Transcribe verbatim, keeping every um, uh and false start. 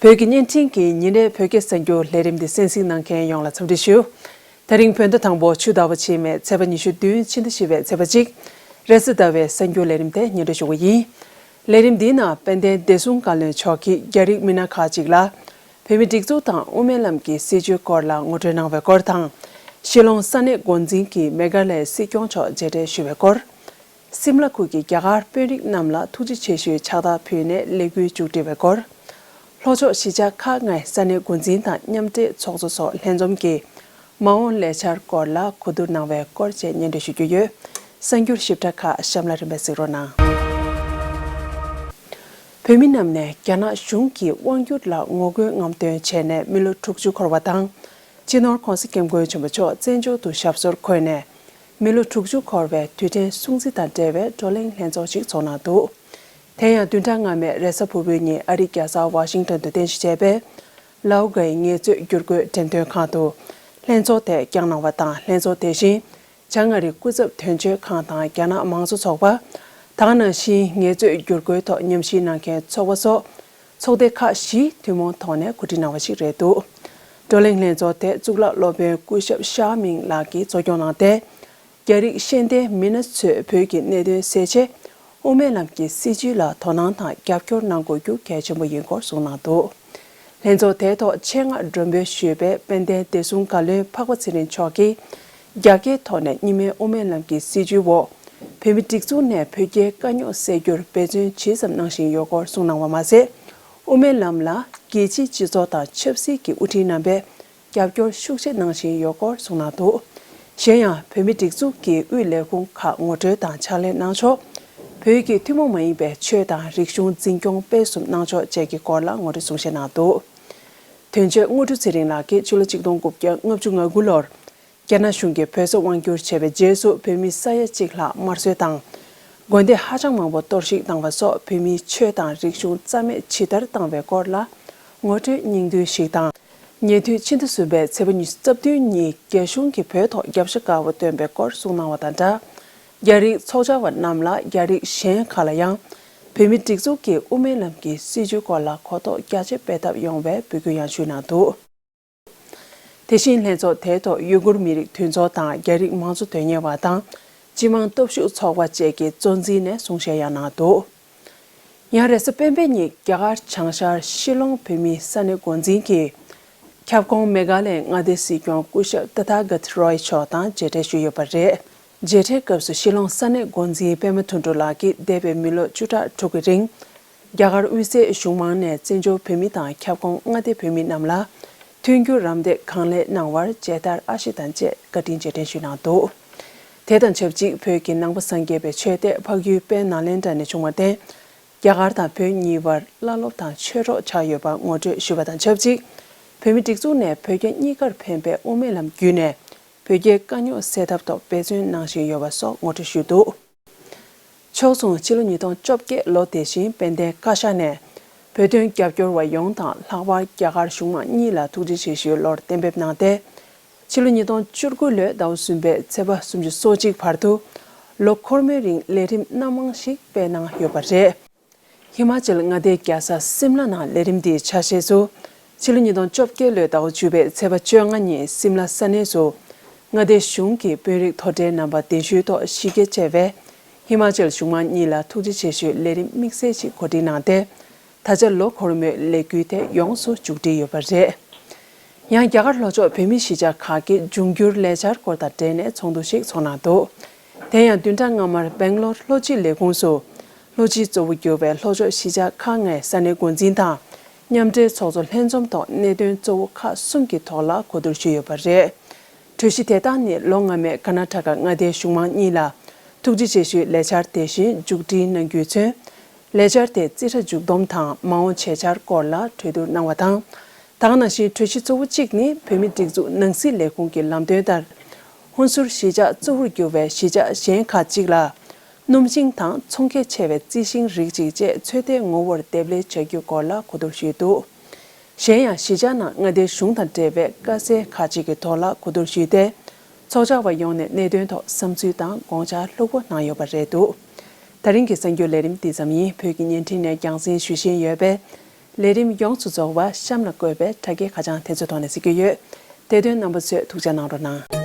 བོད་ཀྱི་བརྙན་འཕྲིན་གྱི་ཉིན་རེའི་བོད་སྐད་གསར་འགྱུར་ལས་རིམ་འདི་གསན་གཟིགས་གནང་མཁན་ཡོངས་ལ་འཚམས་འདྲི་ཞུ། དེ་རིང་བོད་ཟླ་དང་པོ་ཆུ་ཟླ་བ་ཕྱི་མའི་ཚེས་པ་ཉི་ཤུ་བདུན་ཕྱི་ཟླ་བཞི་པའི་ཚེས་པ་གཅིག་རེས་གཟའ་ཟླ་བའི་གསར་འགྱུར་ལས་རིམ་དེ་སྙན་སྒྲོན་ཞུ་གི་ཡིན། ལས་རིམ་འདིའི་ནང་དཔལ་ལྡན་བདེ་སྲུང་བཀའ་བློན་མཆོག་གིས་རྒྱ་རིགས་མི་སྣ་ཁག་ཅིག་ལ་བོད་མིའི་སྒྲིག་འཛུགས་དང་དབུ་མའི་ལམ་གྱི་སྲིད་བྱུས་སྐོར་ལ་ངོ་སྤྲོད་གནང་བའི་སྐོར་དང་། ཤི་ལོང་ས་གནས་འགོ་འཛིན་གྱིས་མེ་གྷ་ལའི་སྲིད་སྐྱོང་མཆོག་མཇལ་འཕྲད་ཞུས་པའི་སྐོར། སིམ་ལ་ཁུལ་གྱི་རྒྱ་གར་དཔོན་རིགས་རྣམས་ལ་ཐུགས་རྗེ་ཆེ་ཞུའི་ཕྱག་རྟགས་ཕུལ་ནས་ལས་འགུལ་མཇུག་སྒྲིལ་བའི་སྐོར། ལྷོ་ཕྱོགས་གཞིས་ཆགས་ཁག་ལྔའི་ས་གནས་འགོ་འཛིན་དང་མཉམ་འབྲེལ་ཚོགས་གཙོ་སོགས་ལྷན་འཛོམས་ཀྱིས་མ་འོངས་ལས་འཆར་སྐོར་ལ་གོ་བསྡུར་གནང་བའི་སྐོར་བཅས་སྙན་སྒྲོན་ཞུ་རྒྱུ་ཡོད། གསར་འགྱུར་ཞིབ་ཕྲ་ཁག་གཤམ་ལ་རིམ་པས་གཟིགས་རོགས་གནང་། བོད་མི་རྣམས་ནས་རྒྱ་ནག་གཞུང་གི་དབང་སྒྱུར་ལ་ངོ་རྒོལ་རྔམ་སྟོན་བྱས་ནས་མི་ལོ་དྲུག་ཅུ་འཁོར་བ་དང་། སྤྱི་ནོར་༧གོང་ས་༧སྐྱབས་མགོན་ཆེན་པོ་མཆོག་བཙན་བྱོལ་དུ་ཞབས་སོར་འཁོད་ནས་མི་ལོ་དྲུག་ཅུ་འཁོར་བའི་དུས་དྲན་སྲུང་བརྩི་དང་འབྲེལ་བའི་བགྲོ་གླེང་ལྷན་ཚོགས་ཤིག་ཚོགས་གནང་འདུག་དེ་ཡང་བདུན་ཕྲག་སྔ་མའི་རེས་གཟའ་ཕུར་བུའི་ཉིན་ཨ་རིའི་རྒྱལ་ས་ཝ་ཤིང་ཊོན་དུ་རྟེན་གཞི་བྱས་པའི་ལའོ་གའི་ངལ་རྩོལ་བསྒྱུར་བཀོད་འགྲེམས་སྟོན་ཁང་དུ་ལྷན་ཚོགས་དེ་བསྐྱངས་གནང་བ་དང་། ལྷན་ཚོགས་དེ་བཞིན་བྱང་ཨ་རིའི་སྐུ་ཚབ་དོན་གཅོད་ཁང་དང་རྒྱ་ནག་མང་གཙོ་ཚོགས་པ། ད་ག་ནང་བཞིན་ངལ་རྩོལ་བསྒྱུར་བཀོད་ཐོག་ཉམས་ཞིབ་གནང་མཁན་ཚོགས་པ་སོགས་ཚོགས་སྡེ་ཁག་བཞིས་ཐུན་མོང་ཐོག་ནས་གོ་སྒྲིག་གནང་བ་ཞིག་རེད་འདུག་བགྲོ་གླེང་ལྷན་ཚོགས་དེ་གཙུག་ལག་སློབ་དཔོན་སྐུ་ཞབས་ཤཱ་མིང་ལགས་ཀྱིས་གཙོ་སྐྱོང་གནང་སྟེ། རྒྱ་རིགས་ཤེས་ལྡན་མི་སྣ་ཚོས་བོད་ཀྱི་གནད་དོན་སེལ་ཆེད་དབུ་མའི་ལམ་གྱི་སྲིད་བྱུས་ལ་དོ་སྣང་དང་རྒྱབ་སྐྱོར་གནང་དགོས་རྒྱུ་གལ་ཆེན་པོ་ཡིན་སྐོར་གསུངས་གནང་འདུག་ལྷན་ཚོགས་དེའི་ཐོག་ཆེད་མངགས་མགྲོན་འབོད་ཞུས་པའི་དཔལ་ལྡན་བདེ་སྲུང་བཀའ་བློན་འཕགས་པ་ཚེ་རིང་མཆོག་གིས། རྒྱ་སྐད་ཐོག་ནས་གཉིས་སྨན་དབུ་མའི་ལམ་གྱི་སྲིད་བྱུས་འོག་བོད་མི་སྒྲིག་འཛུགས་ནས་བོད་རྒྱའི་དཀའ་རྙོག་སེལ་རྒྱུར་འབད་བརྩོན་ཇི་ཙམ་གནང་བཞིན་ཡོད་སྐོར་གསུངས་གནང་བ་མ་ཟད། དབུ་མའི་ལམ་ལ་རྒྱལ་སྤྱིའི་སྤྱི་ཚོགས་དང་ཆབ་སྲིད་ཀྱི་དབུ་ཁྲིད་རྣམ་པས་རྒྱབ་སྐྱོར་ཤུགས་ཆེ་གནང་བཞིན་ཡོད་སྐོར་གསུངས་གནང་འདུག་གཞན་ཡང་བོད་མིའི་སྒྲིག་འཛུགས་ཀྱི་དབུས་ལས་ཁུངས་ཁག་ངོ་སྤྲོད་དང་ཕྱག་ལས་གནང་ཕྱོགས། བོད་ཀྱི་ཐུན་མོང་མ་ཡིན་པའི་ཆོས་དང་རིག་གཞུང་འཛིན་སྐྱོང་སྤེལ་གསུམ་གནང་ཕྱོགས་བཅས་ཀྱི་སྐོར་ལ་ངོ་སྤྲོད་གསུང་བཤད་གནང་འདུག་དོན་གཅོད་དངོས་གྲུབ་ཚེ་རིང་ལགས་ཀྱིས་ཕྱི་ལོ་ཆིག་སྟོང་དགུ་བརྒྱ་ལྔ་བཅུ་ང་དགུ་ལོར་རྒྱ་ནག་གཞུང་གིས་བོད་ས་དབང་བསྒྱུར་བྱས་པའི་རྗེས་སུ་བོད་མི་ས་ཡ་གཅིག་ལྷག་དམར་གསོད་དང་། དགོན་སྡེ་ཧ་ཅང་མང་པོ་གཏོར་བཤིག་བཏང་བ་སོགས་བོད་མིའི་ཆོས་དང་རིག་གཞུང་རྩ་མེད་ཇི་ལྟར་བཏང་བའི་སྐོར་ལ་ངོ་སྤྲོད་སྙིང་བསྡུས་ཤིག་དང་། ཉེ་དུས་ཕྱི་ཟླ་གསུམ་པའི་ཚེས་པ་ཉི་ཤུ་རྩ་བདུན་ཉིན་རྒྱ་གཞུང་གིས་བོད་ཐོག་རྒྱབ་ཤ་དཀར་པོ་བཏོན་པའི་སྐོར་གསུངས་གནང་བ་དང་སྦྲགས། རྒྱ་རིགས་ཚོགས་བཅར་བ་རྣམས་ལ་རྒྱ་རིགས་གཞན་ཁག་ལ་ཡང་བོད་མིའི་སྒྲིག་འཛུགས་ཀྱི་དབུ་མའི་ལམ་གྱི་སྲིད་བྱུས་སྐོར་ལ་གོ་རྟོགས་རྒྱ་ཆེ་སྤེལ་ཐབས་ཡོང་བའི་འབོད་སྐུལ་ཡང་ཞུས་གནང་འདུག་དེ་བཞིན་ལྷན་ཚོགས་དེའི་ཐོག་ཡུ་གུར་མི་རིགས་འདུས་ཚོགས་དང་རྒྱ་རིགས་མང་གཙོ་དོན་གཉེར་བ་དང་སྤྱི་དམངས་སྟོབས་ཤུགས་ཚོགས་པ་བཅས་ཀྱིས་གཙོ་འཛིན་ནས་གསུང་བཤད་ཡང་གནང་འདུག་ཡང་རེས་གཟའ་སྤེན་པའི་ཉིན་རྒྱ་གར་བྱང་ཤར་ཤི་ལོང་བོད་མིའི་ས་གནས་འགོ་འཛིན་གྱིས་ཁྱབ་ཁོངས་མེ་གྷ་ལའི་མངའ་སྡེའི་སྲིད་སྐྱོང་སྐུ་ཞབས་ཏ་ཐ་གཏ་རོའི་མཆོག་དང་མཇལ་འཕྲད་ཞུས་ཡོད་པ་རེད། མཇལ་འཕྲད་སྐབས་སུ་ཤི་ལོང་ས་གནས་འགོ་འཛིན་པད་མ་དོན་གྲུབ་ལགས་ཀྱིས་འདས་པའི་མི་ལོ་བཅུ་ཕྲག་དྲུག་གི་རིང་། རྒྱ་གར་དབུས་སའི་གཞུང་མང་ནས་བཙན་བྱོལ་བོད་མི་དང་ཁྱབ་ཁོངས་མངའ་སྡེ་བོད་མི་རྣམས་ལ་མཐུན་འགྱུར་རམ་འདེགས་གང་ལེགས་གནང་བར་མཇལ་དར་ཨ་ཤེ་དང་བཅས་བཀའ་དྲིན་རྗེས་དྲན་ཞུས་གནང་འདུག་དེ་དང་ཆབས་ཅིག་བོད་ཀྱི་ནང་པ་སངས་རྒྱས་པའི་ཆོས་སྡེ་འཕགས་ཡུལ་དཔལ་ནཱ་ལེནྡྲ་ནས་བྱུང་བར་བརྟེན། རྒྱ་གར་དང་བོད་གཉིས་བར་བླ་སློབ་དང་ཆོས་གྲོགས་ཆགས་ཡོད་པར་ངོ་སྤྲོད་ཞུས་པ་དང་ཆབས་ཅིག་བོད་མི་སྒྲིག་འཛུགས་ནས་བོད་རྒྱ་གཉིས་ཀར་ཕན་པའི་དབུ་མའི་ལམ་བརྒྱུད་ནས། བོད་རྒྱའི་དཀའ་རྙོག་སེལ་ཐབས་ཐོག་འབད་བརྩོན་གནང་བཞིན་ཡོད་པ་སོགས་ངོ་སྤྲོད་ཞུས་འདུག་ཕྱོགས་མཚུངས་ཕྱི་ལོ་ཉིས་སྟོང་བཅོ་བརྒྱད་ལོ་དེ་བཞིན་དཔལ་ལྡན་བཀའ་ཤག་ནས་བོད་དོན་རྒྱབ་སྐྱོར་བ་ཡོངས་དང་ལྷག་པར་རྒྱ་གར་གཞུང་མང་གཉིས་ལ་ཐུགས་རྗེ་ཆེ་ཞུའི་བློར་གཏན་འབེབས་གནང་སྟེ། ཕྱི་ལོ་ཉིས་སྟོང་བཅུ་དགུ་ལོའི་ཟླ་བ་གསུམ་པའི་ཚེས་པ་སུམ་ཅུ་སོ་གཅིག་བར་དུ་ལོ་འཁོར་མོའི་རིང་ལས་རིམ་སྣ་མང་ཞིག་སྤེལ་གནང་ཡོད་པ་རེད། ཧི་མ་ཅལ་མངའ་སྡེའི་རྒྱལ་ས་སིམ་ལ་ནང་ལས་རིམ་འདིའི་ཆ་ཤས་སུ། ཕྱི་ལོ་ཉིས་སྟོང་བཅོ་བརྒྱད་ལོའི་ཟླ་བ་བཅུ་པའི་ཚེས་པ་བཅོ་ལྔ་ཉིན་སིམ་ལ་ས་གནས་སུ། མངའ་སྡེའི་གཞུང་གི་དཔོན་རིགས་མཐོ་གྲས་རྣམ་པ་གདན་ཞུའི་ཐོག་གཞི་རྒྱ་ཆེ་བའི་ཧི་མ་ཅལ་གཞུང་མང་གཉིས་ལ་ཐུགས་རྗེ་ཆེ་ཞུའི་ལས་རིམ་དམིགས་བསལ་ཞིག་གོ་སྒྲིག་གནང་སྟེ། ད་ཆ་ལོ་འཁོར་མོའི་ལས་འགུལ་དེ་ཡོངས་སུ་མཇུག་སྒྲིལ་ཡོད་པ་རེད། ཡང་རྒྱ་གར་ལྷོ་ཕྱོགས་བོད་མིའི་གཞིས་ཆགས་ཁག་གི་འབྱུང་འགྱུར་ལས་འཆར་སྐོར་དང་འབྲེལ་ནས་ཚོགས་འདུ་ཞིག་ཚོགས་གནང་འདུག་དེ་ཡང་བདུན་ཕྲག་སྔ་མར་སྦེང་ལོར་ལྷོ་སྤྱི་ལས་ཁུངས་སུ། ལྷོ་སྤྱི་གཙོ་བོ་གྱུར་བའི་ལྷོ་ཕྱོགས་གཞིས་ཆགས་ཁག་ལྔའི་ས་གནས་འགོ་འཛིན་དང་མཉམ་འབྲེལ་ཚོགས་གཙོ་ལྷན་འཛོམས་ཐོག་གནད་དོན་གཙོ་བོ་ཁག་གསུམ་གྱི་ཐོག་ལ་གོ་བསྡུར་ཞུས་ཡོད་པ་རེད། གྲོས་གཞི་དེ་དག་ནི་ལོ་སྔ་མའི་ཀར་ན་ཊ་ཀ་མངའ་སྡེའི་གཞུང་མང་གཉིས་ལ་ཐུགས་རྗེ་ཆེ་ཞུའི་ལས་འཆར་དེ་བཞིན་མཇུག་སྒྲིལ་གནང་རྒྱུས་མཚོན། ལས་འཆར་དེ་རྩིས་ཁྲ་མཇུག་བསྡོམས་དང་མ་འོངས་བྱེད་འཆར་སྐོར་ལ་གྲོས་བསྡུར་གནང་བ་དང་། ད་ག་ནང་བཞིན་གྲོས་གཞི་གཙོ་བོ་གཅིག་ནི་བོད་མིའི་སྒྲིག་འཛུགས་ནང་སྲིད་ལས་ཁུངས་ཀྱི་ལམ་སྟོན་ལྟར། ཧུན་སུར་གཞིས་ཆགས་གཙོ་བོར་གྱུར་བའི་གཞིས་ཆགས་གཞན་ཁག་ཅིག་ལ། སྣུམ་ཤིང་དང་ཚོང་ཁེ་ཆེ་བའི་རྩི་ཤིང་རིགས་གཅིག་བཅས་ཚོད་ལྟའི་ངོ་བོར་འདེབས་ལས་བྱ་རྒྱུའི་སྐོར་ལ་གོ་བསྡུར་ཞུས་འདུག་གཞན་ཡང་གཞིས་ཆགས་ནང་མངའ་སྡེའི་གཞུང་དང་འབྲེལ་བའི་དཀའ་སེལ་ཁག་ཅིག་གི་ཐོག་ལ་གོ་བསྡུར་ཞུས་ཏེ། ཚོགས་བཅར་བ་ཡོངས་ནས་གནད་དོན་ཐོག་བསམ་ཚུལ་དང་དགོངས་འཆར་ལྷུག་པོ་གནང་ཡོད་པ་རེད་འདུག་ད་རིང་གི་གསར་འགྱུར་ལས་རིམ་འདི་ཙམ་ཡིན། བོད་ཀྱི་བརྙན་འཕྲིན་ནས་རྒྱང་སྲིང་ཞུ་བཞིན་ཡོད་པས། ལས་རིམ་ཡོངས་སུ་རྫོགས་པ་གཤམ་ལ་བཀོད་པའི་དྲ་རྒྱའི་ཁ་བྱང་དེ་ཚོའི་ཐོག་ནས་གཟིགས་རྒྱུ་ཡོད། དེ་དོན་རྣམ་པ་ཚོས་ཐུགས་ཅག་གནང་རོགས་གནང་།